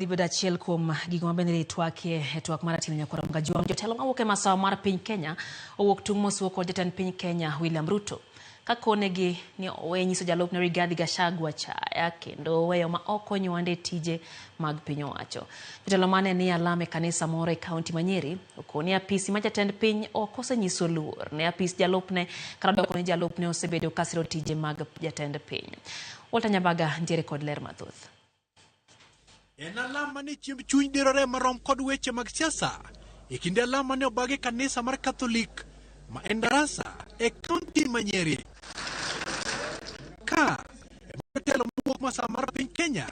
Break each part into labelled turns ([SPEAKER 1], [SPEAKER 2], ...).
[SPEAKER 1] Dhi bedo achiel kuom gigo mabende dhi twakie e twak mar Atieno Nyakwar Mgajuang. Jotelo mawuok e masawa mar piny Kenya owuok tung' mosuo kod jatend piny Kenya William Ruto ka konegi ni owe nyiso jalupne Rigathi Gachagua chaya kendo weyo ma ok onywande tije mag piny owacho. Jotelo mane ni alam e kanisa moro e kaunti ma Nyeri okoni apisi ma jatend piny ok osenyiso luor ne apis jalupne kata dwoko ni jalupne osebedo kasiro tije mag jatend piny. Walter Nyabaga ntiere kod ler mathoth.
[SPEAKER 2] En alam mane chiemb chuny dirore marom kod weche mag siasa e kinde alam mane obag e kanisa mar Katholik ma en Darasa e kaunti ma Nyeri. Ka ema jotelo mowuok masawa mar piny Kenya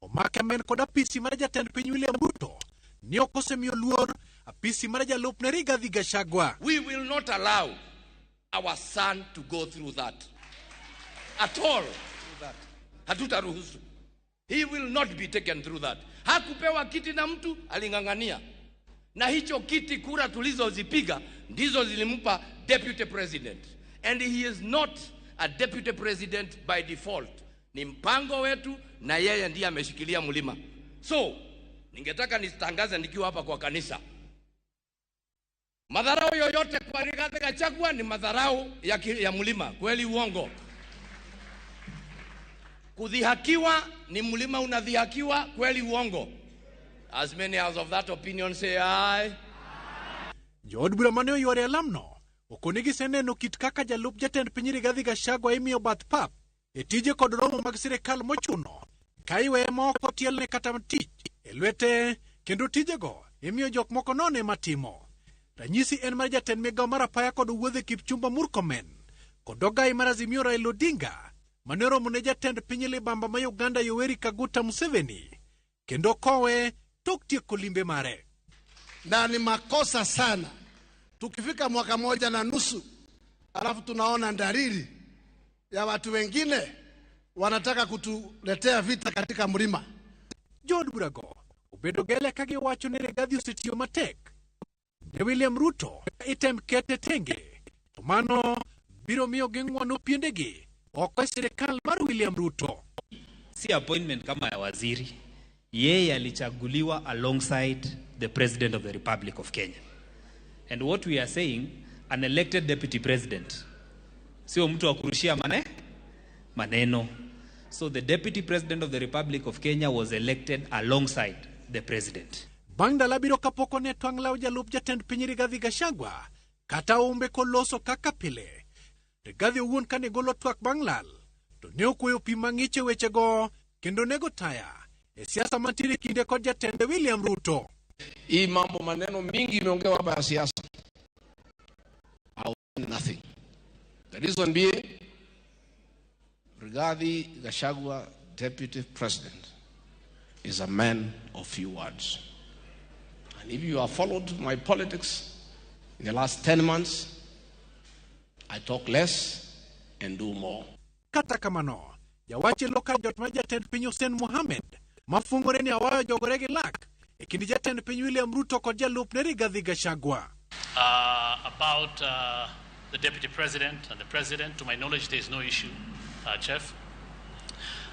[SPEAKER 2] omake men kod apisi mar jatend piny William Ruto ni ok osemiyo luor apisi mar jalupne Rigathi Gachagua.
[SPEAKER 3] We will not allow our son to go through that at all. Hatutaruhusu. He will not be taken through that. Hakupewa kiti na mtu, aling'ang'ania. Na hicho kiti, kura tulizozipiga ndizo zilimpa deputy president. And he is not a deputy president by default. Ni mpango wetu na yeye ndiye ameshikilia mlima. So, ningetaka nitangaze nikiwa hapa kwa kanisa. Madharau yoyote kwa Rigathi Gachagua ni madharau ya mlima. Kweli uongo? Kudhihakiwa ni mlima unadhihakiwa, kweli uongo? As many as of that opinion say aye.
[SPEAKER 2] Jood bura mane oyware alamno okoni giseneno kit kaka jalup jatend piny Rigathi Gachagua imiyo bath pap e tije kod romo mag sirikal mochuno ka iweye ma ok otielne kata tich e lwete kendo tijego imiyo jok moko nono ema timo. Ranyisi en mar jatend migawo mar apaya kod wuodhe Kipchumba Murkomen kod ogai mar Azimio Raila Odinga mane oromo ne jatend piny libamba ma Uganda Yoweri Kaguta Museveni kendo kowe tok tieko limbe mare.
[SPEAKER 4] Na ni makosa sana tukifika mwaka moja na nusu alafu tunaona dalili ya watu wengine wanataka kutuletea vita katika mlima.
[SPEAKER 2] Jood burago obedo gele ka giwacho ni Rigathi osetiyo matek ne William Ruto item kete tenge to mano biro miyo ging'wano piendegi oko e sirikal mar William Ruto.
[SPEAKER 5] Si appointment kama ya waziri. Yeye alichaguliwa alongside the President of the Republic of Kenya. And what we are saying, an elected deputy president sio mtu wa kurushia maneno. So the Deputy President of the Republic of Kenya was elected alongside the president.
[SPEAKER 2] Bang' ndalo abiriyo kapok one twang' law jalup jatend piny Rigathi Gachagua kata umbe koloso kaka pile. Rigathi owuon kane golo twak bang' lal to ne okweyo pi mang'ich e wechego kendo nego taya e siasa mantiere kinde kod jatende William Ruto.
[SPEAKER 6] Hii mambo maneno mingi imeongewa hapa ya siasa. I will nothing. The reason being, Rigathi Gachagua, Deputy President, is a man of few words. And if you have followed my politics in the last 10 months, I talk less and do more.
[SPEAKER 2] Kata kamano, jawach e loka jot mar jatend piny Hussein Mohamed mafungore ni awayo jogore gi lak e kind jatend piny William Ruto kod jalupne Rigathi Gachagua.
[SPEAKER 7] About the deputy president and the president, to my knowledge, there is no issue, Chef.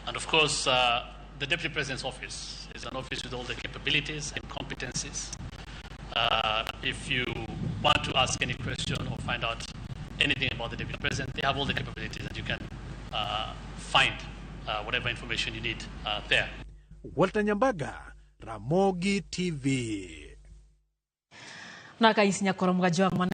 [SPEAKER 7] And of course, the deputy president's office is an office with all the capabilities and competencies. If you want to ask any question or find out anything about the deputy president, they have all the capabilities that you can find whatever information you need there.
[SPEAKER 2] Walter Nyambaga, Ramogi TV.
[SPEAKER 1] Naka isi nyakoro mgajwang'